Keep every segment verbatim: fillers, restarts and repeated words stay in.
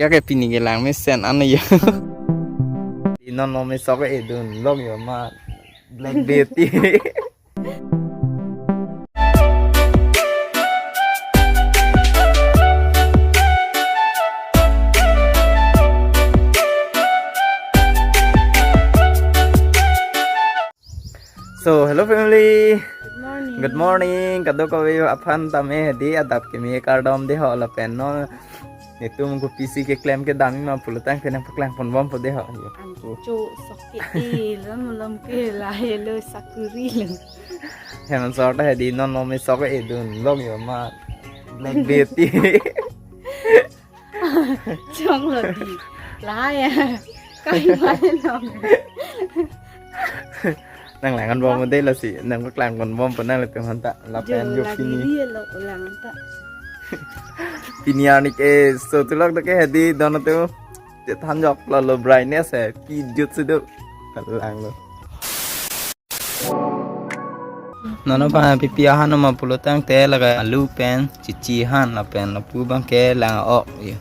Ya ke pini kelang mesen ano ya. Di non lo mesok edun lok yo ma Black Beauty. So, hello family. Good morning. Good morning. Kadokave aphan tame hedi adap kimi kardom de ho lapen non. Netum kopisi keklem kedam ma pulo tangte nangpaklang ponbompo de ho. Ancho sok ke-e lo, malom ke lahelo, sakuri lo. Hemang sor ta hedi non lo mesok edun lok yo ma Black Beauty. Chong lo di. Lahai ya. Kai ma lo. Nanglang ponbom de lasi, nangpaklang ponbompo nanglitum aphanta. Lapen jo pini. Lagi dia lo ulang ta. Pini arni keso tulok do ke hedi don atum. Chethan joklo lo brightness he, kejut si do. Lang lo. Non abang pipi ahan ma pulo tangte laga alu pen chichi han lapen lapu abang ke lang ok ya.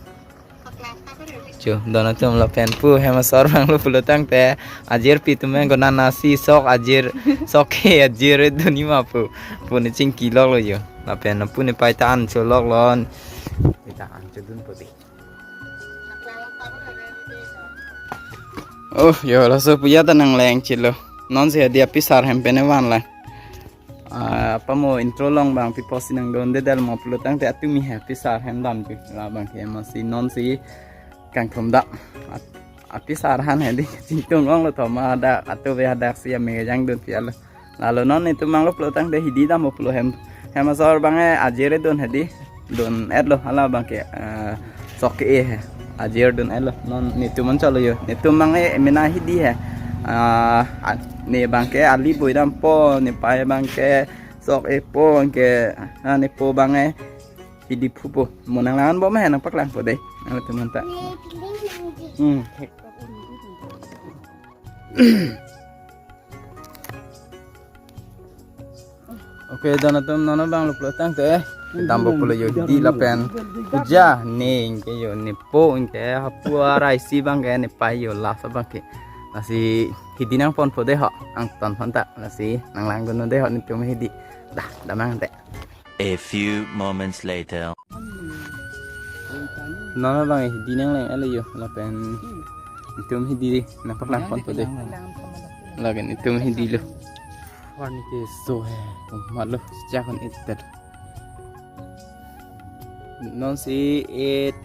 Cho, don atum lapen pu hem asor abang lo pulo tangte ajirpi atum abang ko nana si sok ajir sok ke ajir dunji ma pu. Pu ne chingki lok lo yo. Lapen pu ne pai ta ancho lok lo. Ita ancho dunpo de. Oh, yo, laso pu ya ta nangleng chelo. Non si hedi apisar hem pen evan lang. Ah, apa mo intro along abang pi pusi nangdon de dal mo pulo tangte atumi he apisar hem damji. Labang ke masi non si kangthum dam. At-, apisar han hedi chingtung ong lo thoma dak atu be hadak si ame jang dun pial. Lalo non netum abang lo pulo tangte hidi dampo pulo hem. Hem asor abang e ajir edun hedi. Dun-et lo hala abang ke, eh, sok ke-e he. Ajir dun-et lo. Non netum anchot lo yo. Netum abang e mena hidi he. Ah, a-, ne abang ke ali boi dampo, ne pai abang ke sok epo ke, ah, ne po abang e hidi phupo. Mo nanglang ponbom he nangpaklangpo de. Nangtum aphanta. Hmm. Oke, don atum non abang lo pulo tangte. Dampo pulo yo hidi lapen. Kuja ne ingke yo ne po ingke hapu arai si abang ke ne pai yo last abang ke. Lasi hidi nangponpo de ho angton aphanta. Lasi nanglang dun de ho netum hidi. Dah, damnang te. A few moments later. Non abang hidi nangleng-et lo yo lapen netum hidi nangpaklangponpo de. Lapen netum hidi lo. Arni keso he, malo chak un-et. Non si eight,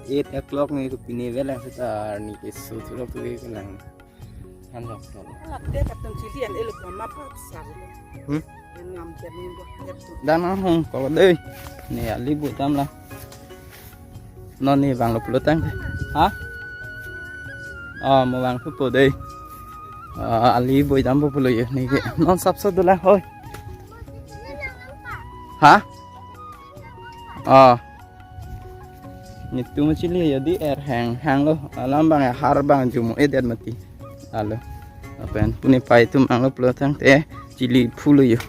eight o'clock ni ko pini avelang seta arni keso tulok tu kelang. Han lok tol. Alak de katong chili an elo ko ma pa sar. Hmm? Ngam cher ni bo cher tu. Dan ahong ko de. Ne ali boi dam la. Non ne abang lo pulo tangte. Ha? Oh, mo abang thupo de. Ah, ali boi dampo pulo yo ne ke. Non sapso dolang hoi. Ha? Oh. Netum chili yo di er hang hang lo. Alam abang har abang jumo-et det mati. Alo. Lapen pu ne pai atum abang lo pulo tangte chili phu lo yo.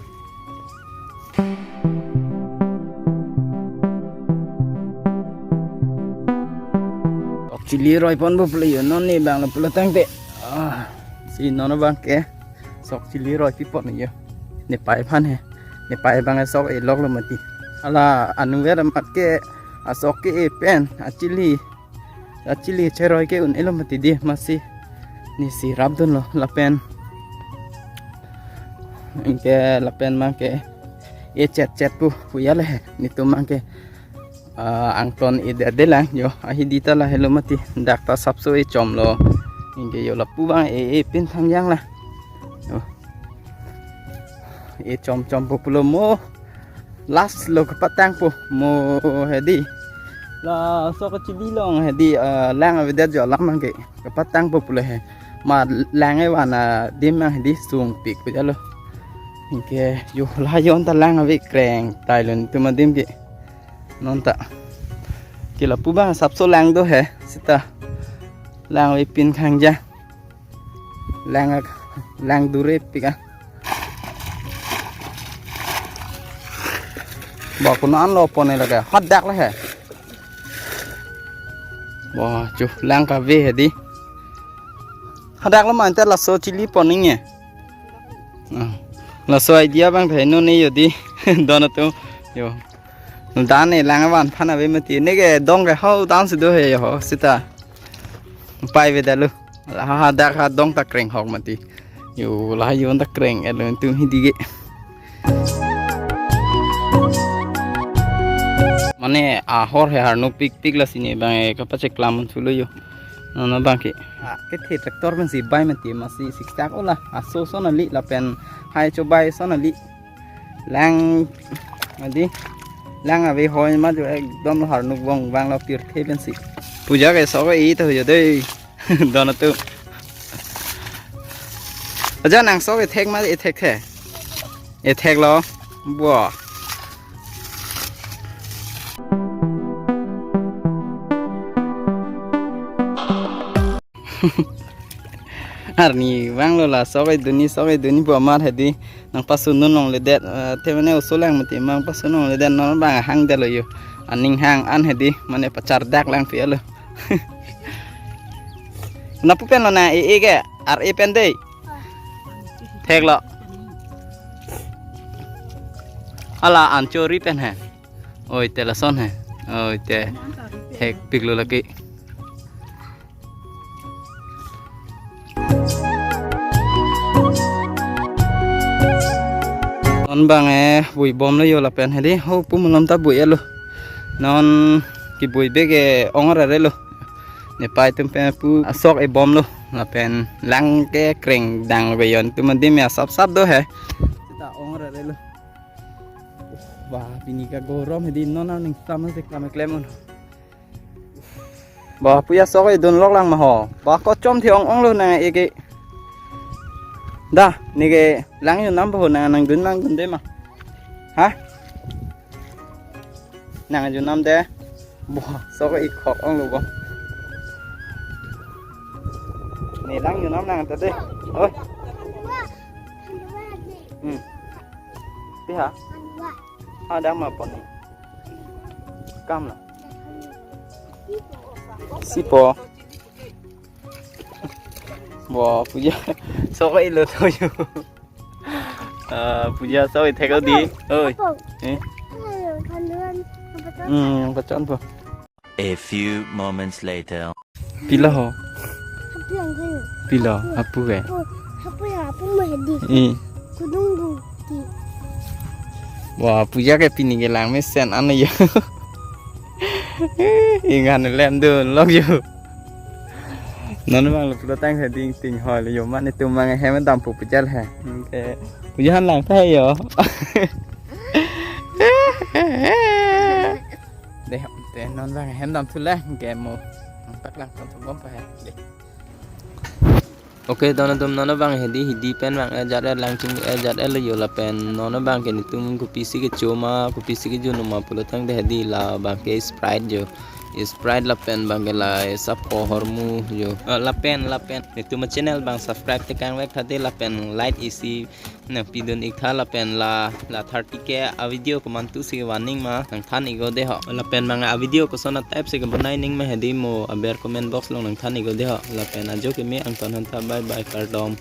Ok chili roiponpo pulo yo non ne abang lo pulo tangte. Ah, si non abang ke sok chili roipipon yo. Ne pai aphan he. Ne pai abang sok e lok lo mati. Hala anuver amat ke asok ke-e pen achili. Achili cheroi ke un-et lo mati di masi. Ne si rap dun lo lapen. Ingke lapen abang ke e chet chet pu pu ya le he. Netum abang ke. Ah, angton e det de lang yo, ahidi ta lahelo mati, dak ta sapso e chom lo. Ingke yo lapu abang e, e pin thangjang la. Yo. E chom chompo pulo mo. Last lo kepatangpo mo hedi. Laso kachili along hedi, ah, lang avedet jo alam abang ke. Kepatangpo pulo he. Ma lang evan adim abang hedi sungpik pu ya lo. Ingke yo la yon ta lang ave kreng tai lo netum adim ke. Non ta. Ke lapu abang sapso lang do he. Seta. Lang ave pin khangja. Lang ak-, lang dure pika. Ba kuna an lo pone lage. Hadak le he. Wah, chu lang kave hedi. Hadak lo mante laso chili pon ningje. Ah, laso idea abang thai non ne jodi. Don atum. Jo. Dan ne lang avan aphan ave mati. Ne ke dong ke hau dan si do he jo ho sita. Pai ve dalu. La ha hadak ha dong ta kreng hok mati. Jo la ha jo ta kreng-et lo atum hedi ke. Mane ahor he harnuk pikpik lasi ne abang ke kapacheklam thulo jo. Non abang ke. Ah, kethe tractor pensi bai mati masi siksak ola. Aso son ali lapen hai chobai son ali. Lang mati. Lang ave hoi ma jo ekdom harnuk bong bang lo pirthe pensi. Puja ke sok e to jo dei. Don atum. Aja nang sok ethek ma ethek the. Ethek lo. Bo. Arni vanglo la sok edun ni sok edun ni bo amar hedi nangpasun non longledet, eh, te mane oso lang mati nangpasun longledet non abang hang detlo jo. Aning hang an hedi mane pachardak lang pi alo. Napu pen lo na e e ke ar e pen dei. Thek lo. Ala an chori pen he. Oi te lason he. Oi te. Thek piklo lake. Non abang e bui bomlo jo lapen hedi ho pu malom ta bui-et lo. Non kebui bek ke ong rere lo. Ne pai atum pen pu asok e bomlo. Lapen lang ke kreng dang lo ke jon atum adim ya sap sap do he. Sita ong rere lo. Wah, pini ke gorom hedi non aning tam se klam klem un. Ba puja sok e dun lok lang ma ho. Ba ko chom thi ong ong lo nang e ke. Da, ne ke lang jo nam ba ho nang nangdun nangdunde ma. Ha? Nang jo nam de. Bo, sok e khok ong lo bo. Ne lang jo nam nang ta de. Oi. Hmm. Pi ha? Ha dang ma pon ni. Kam lo. Sipo. Bo puja. Sok e lo to jo. Ah, puja sok e thek lo di. Oi. Eh. Hmm, pachon po. A few moments later. Pilo ho. Hapu yang kayo. Pilo, hapu ke. Hapu, hapu ya, hapu mah di. I. Kudung bu. Di. Wah, puja ke pini ke lang mesen ano ya. Ingan lem dun lok jo. Non abang lo pulo tang he ding ting hoi lo jo mane atum abang hem dam pu puja he. Ke puja han lang ta he jo. Dei, te non abang hem dam thu le ke mo. Pak lang ton thum bom pa he. Dei. Oke, don atum non abang hedi hidi pen abang e jat e lang ching e jat e lo jo lapen non abang ke netum kopisi kecho ma kopisi kejun ma pulo tangte hedi la abang ke Sprite jo. Sprite lapen abang ke la sap kohor mu jo. Eh, lapen lapen netum channel abang subscribe tekang vek tha dei lapen like isi nangpidun ik tha lapen la la thirty K a video komantu si kevan ning ma nangthan ik o dei ho. Lapen abang a video koson a type si kebonai ning ma hedi mo aber comment box along nangthan ik o dei ho. Lapen ajo keme angton han tha, bye bye kardom.